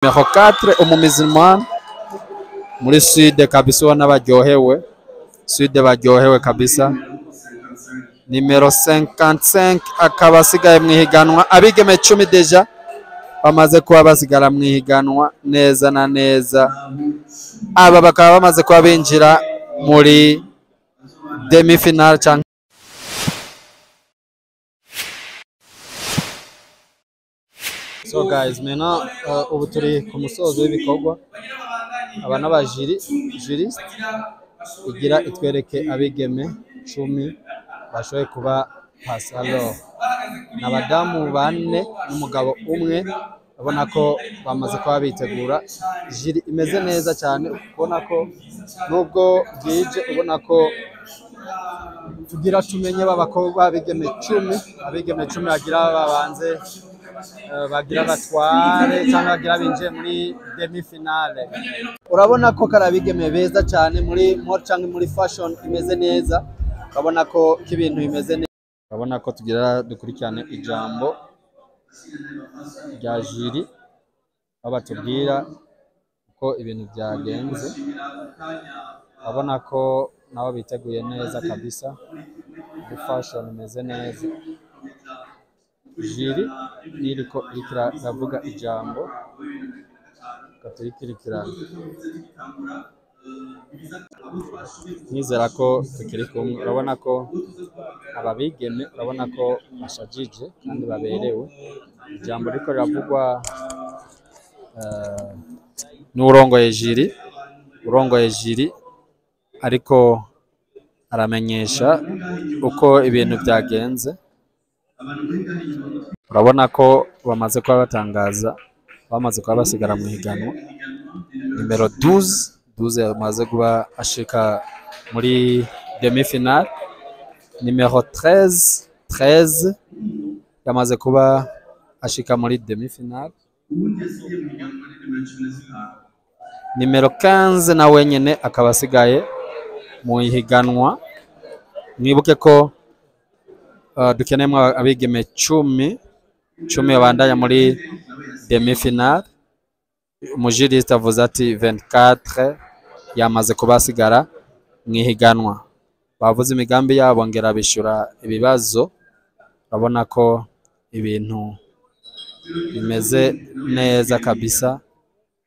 Numéro 4, umumisulman muri sud kabisa, ubona baryohewe, sud baryohewe kabisa. Nimero 55 akaba asigaye mu ihiganwa. Abigeme 10 déjà bamaze kuba basigara mu ihiganwa neza na neza. Aba bakaba bamaze kuba binjira muri demi finale canke. So guys, maintenant ubu turi ku musozo w'ibikorwa. Aba n'abajiri juriste igira itwereke abigeme 10 bashoboye kuba passe. Alors ni abadamu bane n'umugabo umwe, urabona ko bamaze kuba bitegura. Jury imeze neza cyane, ubona ko nubwo bwije, ubona ko tugira tumenye b'abakobwa abigeme 10, abigeme 10 bagira babanze bagira batware cyangwa bagira binjiye muri demi finale. Urabona ko kari abigeme beza cyane muri mode cyangwa muri fashion imeze neza, urabona ko ibintu bimeze neza. Urabona ko tugira dukurikirane ijambo rya jury, aho batubwira uko ibintu byagenze. Urabona ko nabo biteguye neza kabisa, muri fashion imeze neza. Jury niriko iriko iravuga ijambo, reka tuyikurikirane. Nizera ko tukiri kumwe. Urabona ko aba bigeme, urabona ko bashajije kandi baberewe. Ijambo riko riravugwa n'uwurongoye jury, urongoye jury ariko aramenyesha uko ibintu byagenze. Urabona ko bamaze kuba batangaza, bamaze kuba basigara mu higanwa. Nimero 12, 12 yamaze kuba ashika muri demi finale. Nimero 13, 13 yamaze kuba ashika muri demi finale. Nimero 15 na wenyene akaba asigaye mu ihiganwa. Mwibuke ko dukeneyemo abigeme 10, 10 babandanya muri demi finale. Umujuriste avuze ati 24 yamaze kubasigara mu ihiganwa. Bavuze imigambi yabo ngera bishura ibibazo. Urabona ko ibintu bimeze neza kabisa.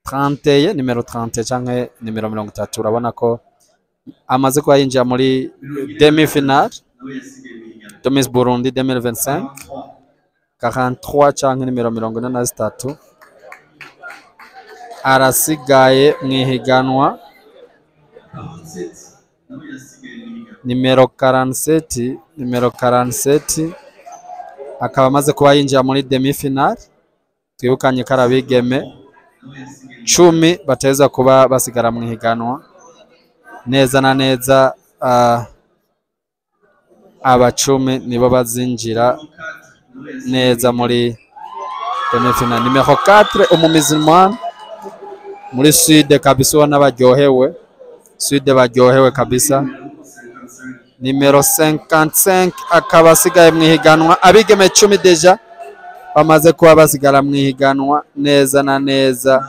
31, nimero 30 canke nimero 30, urabona ko amaze kuba yinjira muri demi finale de Miss Burundi 2025. 43 canke nimero 43 arasigaye mu ihiganwa. Nimero 47, nimero 47 akaba amaze kuba yinjira muri demi finale. Twibukanye ko ari abigeme 10 bateza kuba basigara mu ihiganwa neza na neza. Aba 10 nibo bazinjira neza muri demi finale. Nimero 4, umumisulman muri sud kabisa, ubona baryohewe, sud baryohewe kabisa. Nimero 55 akaba asigaye mu ihiganwa. Abigeme 10 déjà bamaze kuba basigara mu ihiganwa neza na neza.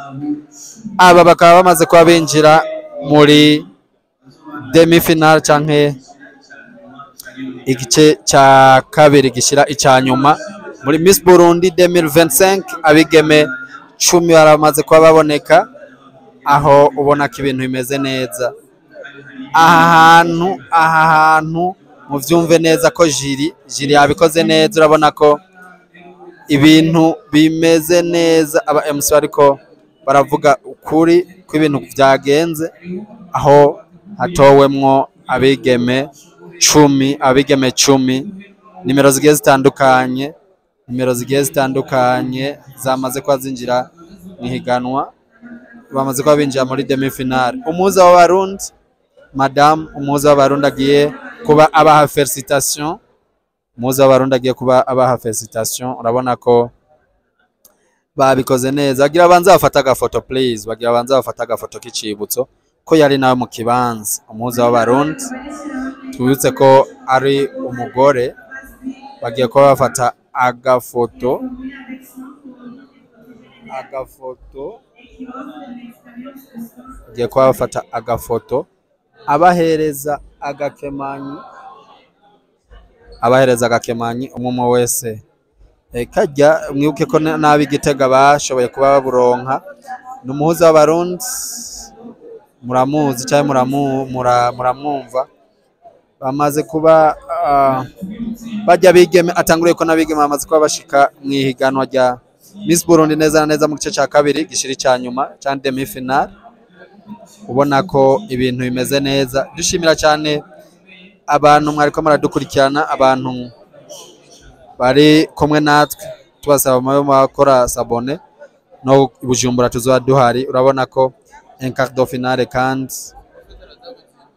Aba bakaba bamaze kuba binjira muri demi finale canke igice cya kabiri gishira icya nyuma muri Miss Burundi 2025. Abigeme 10 baramaze kuba baboneka, aho ubona ko ibintu bimeze neza. Aha hantu muvyumve neza ko jury yabikoze neza. Urabona ko ibintu bimeze neza. Aba MC bariko baravuga ukuri kw'ibintu vyagenze, aho hatowemwo abigeme 10, abigeme 10, nimero zigiye zitandukanye, nimero zigiye zitandukanye zamaze kuba zinjira mu ihiganwa, bamaze kuba binjira muri demi finale. Umuhuza w'Abarundi, madame umuhuza w'Abarundi agiye kuba abaha félicitation. Umuhuza w'Abarundi agiye kuba abaha félicitation. Urabona ko babikoze neza. Bagira banza bafata agafoto please, bagira banza bafata agafoto k'icibutso ko yari nawe mu kibanza. Umuhuza w'Abarundi tubibutse ko ari umugore, bagiye kuba bafata agafoto. Agiye kuba bafata agafoto, abahereza agakemanyi, abahereza agakemanyi umwe umwe wese. Kajya mwibuke ko n'ab'Igitega bashoboye kuba baburonka. Ni umuhuza w'Abarundi, muramuzi cyangwa muramwumva. Bamaze kuba bajya bigeme, atanguriye ko n'abigeme bamaze kuba bashika mu ihiganwa rya Miss Burundi neza na neza mu gice cya kabiri gishira icya nyuma cya demi finale. Ubona ko ibintu bimeze neza. Dushimira cyane abantu mwariko muradukurikirana, abantu bari kumwe natwe, tubasaba mube mwakora s'abonner. No Bujumbura tuzoba duhari. Urabona ko un quart de finale kandi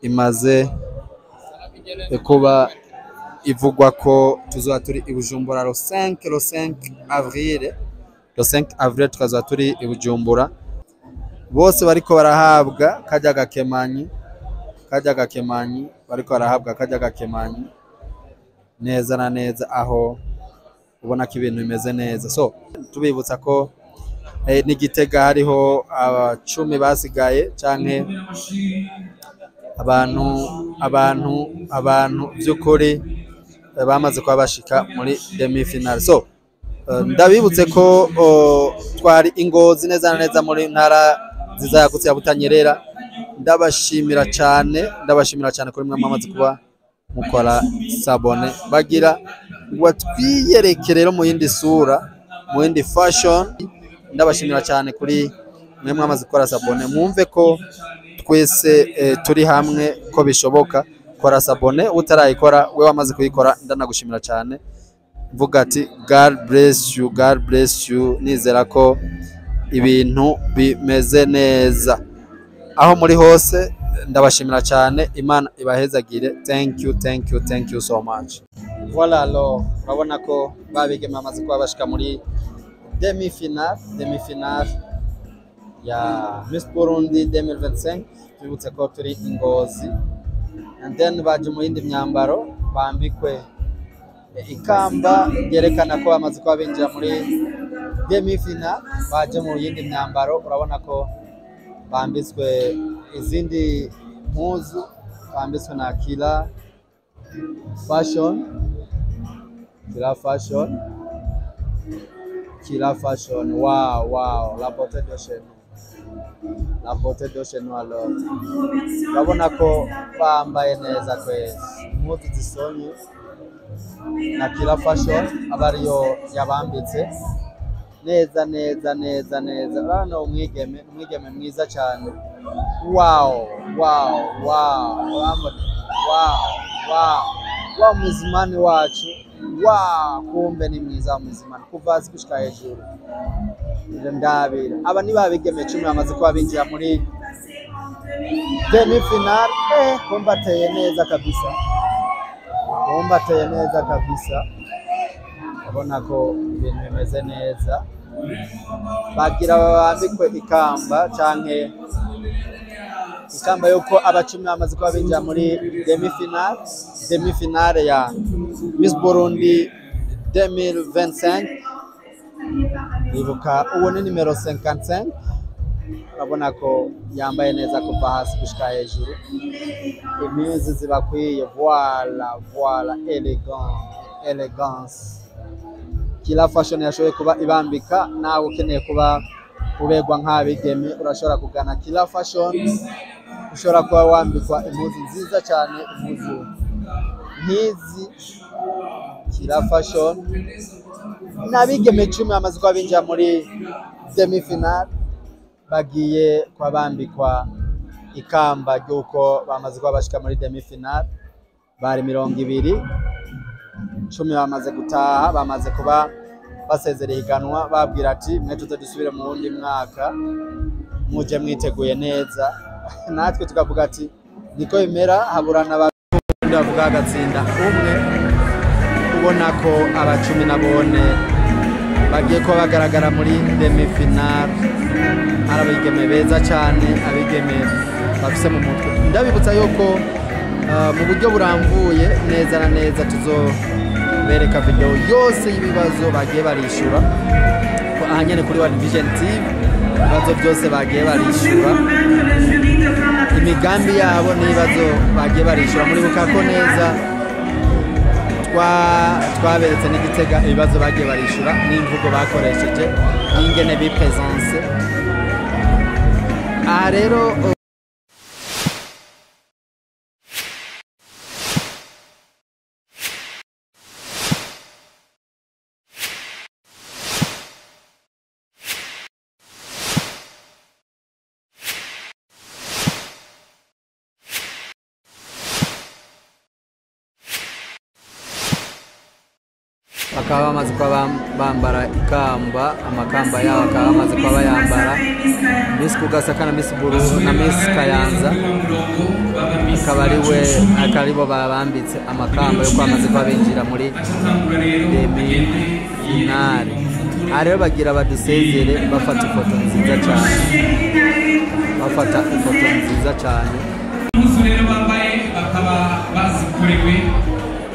imaze kuba ivugwa ko tuzoba turi i Bujumbura le 5 avril, le 5 avril tukazoba turi i Bujumbura. Bose bariko barahabwa kajya gakemanyi, kajya gakemanyi, bariko barahabwa kajya gakemanyi neza na neza, aho ubona ko ibintu bimeze neza. So tubibutsa ko n'Igitega hariho abacumi basigaye, canke abantu by'ukuri bamaze kuba bashika muri demi finale. So ndabibutse ko twari Ingozi neza na neza muri ntara nziza yagutse ya Butanyerera. Ndabashimira cyane, ndabashimira cyane kuri mwe mwamaze kuba mukora s'abonner. Bagira ngo twiyereke rero mu yindi sura, mu yindi fashion. Ndabashimira cyane kuri mwe mwamaze gukora s'abonner. Mwumve ko twese turi hamwe, ko bishoboka. Kora s'abonner utarayikora, we wamaze kuyikora ndanagushimira cyane, mvuga ati God bless you, God bless you. Nizera ko ibintu bimeze neza aho muri hose. Ndabashimira cyane, Imana ibahezagire. Thank you, thank you, thank you so much. Voilà, alors urabona ko babigeme bamaze kuba bashika muri demi finale, demi finale ya Miss Burundi 2025. Tubibutse ko turi Ingozi, and then baje mu yindi myambaro, bambikwe ikamba ryerekana ko bamaze kuba binjira muri demi finale. Baje mu yindi myambaro, urabona ko bambitswe izindi mpuzu, bambitswe na Kila Fashion, Kila Fashion, Kila Fashion. Wow, la beauté de chez nous, la beauté de chez nous. Alors urabona ko bambaye neza kwezi, impuzu zisonye na Kila Fashion aba ariyo yabambitse neza neza neza neza. Urabona umwigeme, umwigeme mwiza cyane. Wow, urabona, wow, muzimani wacu, wow, kumbe ni mwiza wa muzimani kuva hasi gushika hejuru. Ndabira aba ni babigeme 10 bamaze kuba binjira muri demi finale. Kumbe ateye neza kabisa, kumbe ateye neza kabisa. Urabona ko ibintu bimeze neza. Bagira babambikwe ikamba, canke ikamba yuko abacumi bamaze kuba binjira muri demi finale, demi finale ya Miss Burundi 2025. Ibuka uwo ni nimero 55. Urabona ko yambaye neza kuva hasi gushika hejuru, impuzu zibakwiye. Voilà, voilà, elegant, elegance. Kila Fashion yashoboye kuba ibambika. Nawe ukeneye kuba uberwa nk'abigeme, urashobora kugana Kila Fashion, ushobora kuba wambikwa impuzu nziza cyane, impuzu nk'izi. Kila Fashion n'abigeme 10 bamaze kuba binjira muri demi finale, bagiye kuba bambikwa ikamba ry'uko bamaze kuba bashika muri demi finale. Bari 20, 10 bamaze gutaha, bamaze kuba basezera ihiganwa, babwira ati mwe tuze dusubire mu wundi mwaka, muje mwiteguye neza. Natwe tukavuga ati niko bimera, haburana abarundi bavuga agatsinda umwe. Ubona ko abacumi nabone bagiye kuba bagaragara muri demi finale ari abigeme beza cyane, abigeme bafise mu mutwe. Ndabibutsa yuko mu buryo burambuye neza na neza tuzobereka video yose y'ibibazo bagiye barishura. Ko aha nyene kuri World Vision TV, ibibazo byose bagiye barishura, imigambi yabo n'ibibazo bagiye barishura. Muribuka ko neza twaberetse n'igitega ibibazo bagiye barishura n'imvugo bakoresheje n'ingene bipresence. Aha rero bakaba bamaze kuba bambara ikamba, amakamba yabo bakaba bamaze kuba bayambara. Miss Kugasaka na Miss Buru na Miss Kayanza akaba ari we, akaba aribo babambitse amakamba yo kwamaze kuba binjira muri demi finale. Aha rero bagira badusezere bafata ifoto nziza cyane, bafata ifoto nziza cyane. Impuzu rero bambaye bakaba bazikorewe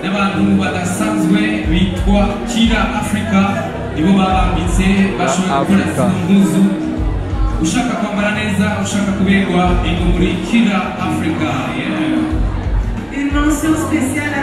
n'abantu badasanzwe bitwa Kira Africa, nibo babambitse bashoboye gukora Africa. zino mpuzu. Ushaka kwambara neza, ushaka kuberwa, ingo muri Kira Africa. Yeah. Une mention spéciale à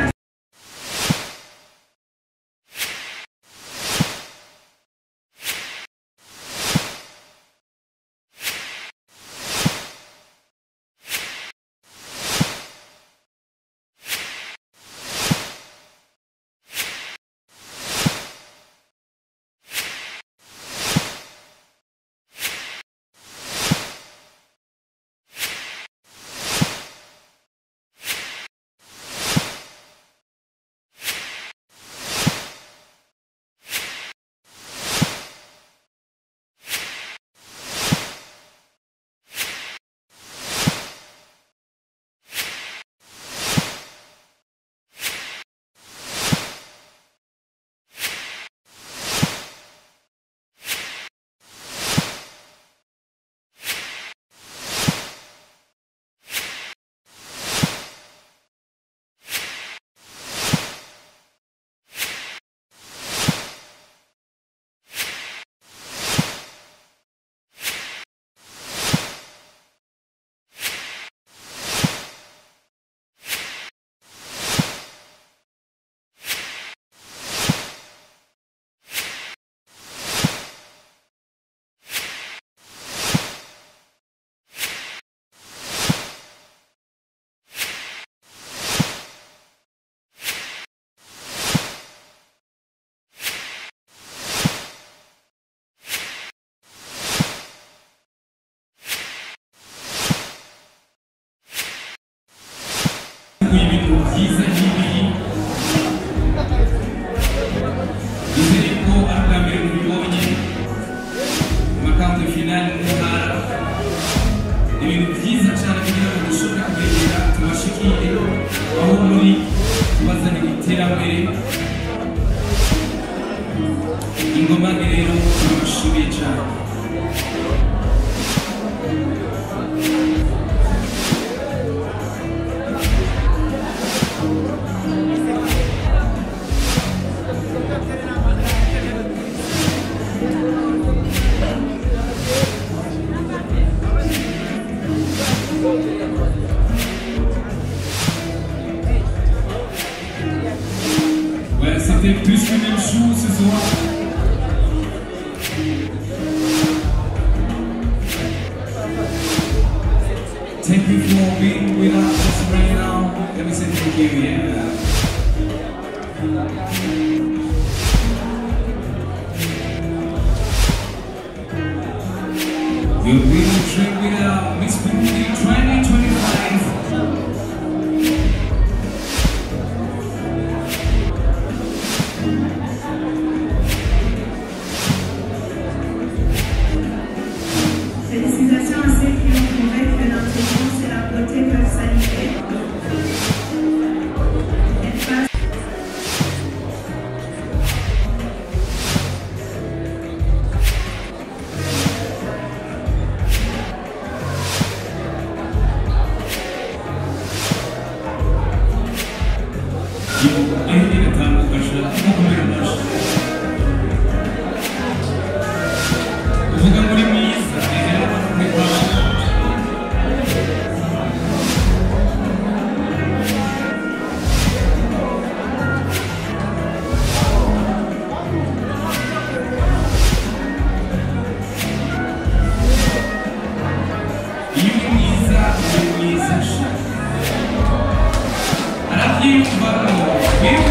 Ibintu byiza nk'ibi nizere ko ari ubwa mbere mubibonye. Amakambi finali mu ntara ni ibintu byiza cyane kugira ngo dushobore kubegera, tubashikire aho muri, tubazanire iterambere. Ingoma rero turabashimiye cyane. Ouais, c'était plus que même chou ce soir. Thank you for being with us right now. Let me say thank you, yeah. You'll be on trip with Miss Burundi 2025. Félicitations à ceux qui ont prouvé que l'intelligence et la beauté peuvent s'allier. Elles passent. Aho iratambuka ashaka gukomera amashyi. Turabyiyumvamo.